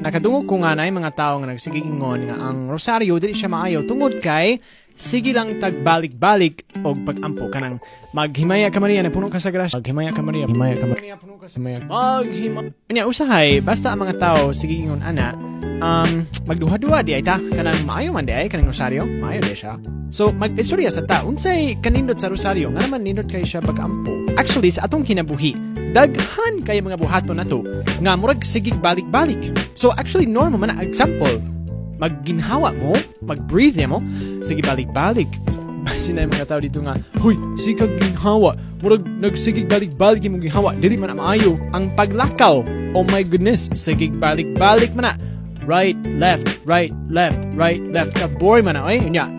Nakadungog ko nga naay mga tao nga nagsigig ingon nga ang rosaryo dili siya maayo tungod kay sige lang tagbalik-balik og pag-ampo, kanang "Maghimaya ka Maria, napuno ka sa grasya, maghimaya ka Maria, himaya ka Maria, puno ka sa himaya, maghima." Unya usahay basta ang mga tao sige ingon ana, magduha-duha di ay ta, kanang maayo man di ay kanang rosaryo, maayo di siya. So mag-istorya sa ta unsay kanindot sa rosaryo, nga naman nindot kay siya pag-ampo. Actually, sa atong kinabuhi, daghan kay mga buhaton nato nga murag sigig balik-balik. So actually normal man na. Example, magginhawa mo, mag-breathe mo, sige balik-balik. Basin na yung mga tao dito nga, "Huy, sige kag ginhawa, murag nagsigig balik-balik imong ginhawa, dili man na maayo." Ang paglakaw, oh my goodness, sigig balik-balik man na. Right, left, right, left, right, left. Ka-bore man na, oy, unya.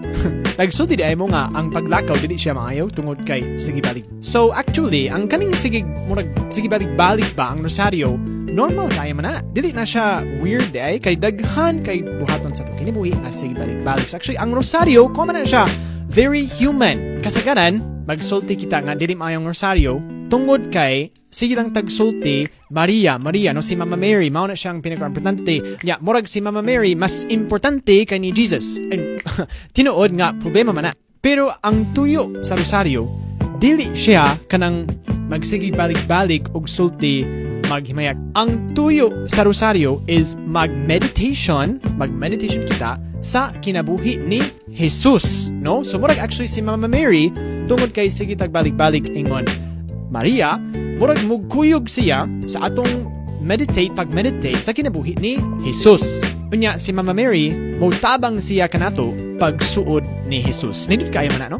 Nagsulti di ay mo nga ang paglakaw dili siya maayo tungod kay sige balik. So actually, ang kaning sige murag sige balik-balik ba ang rosaryo, normal kaya man na. Dili na siya weird eh, kay daghan kay buhaton sa atong kinabuhi nga sige balik-balik. So actually, ang rosaryo, common na siya, very human. Kasagaran, magsulti kita nga dili maayong rosaryo tungod kay sige lang tagsulti "Maria, Maria," no, si Mama Mary, mao na siyang pinaka-importante. Ya, murag si Mama Mary mas importante kay ni Jesus. And, tinuod nga problema man na. Pero ang tuyo sa rosaryo, dili siya kanang magsige balik-balik og sulti "Maghimaya." Ang tuyo sa rosaryo is mag-meditation, mag-meditation kita sa kinabuhi ni Jesus, no? So murag actually si Mama Mary, tungod kay sige tag balik-balik ingon "Maria," murag mugkuyog siya sa atong meditate, pag-meditate sa kinabuhi ni Jesus. Unya si Mama Mary, motabang siya kanato pagsuod ni Jesus. Nindot kaayo man na, no?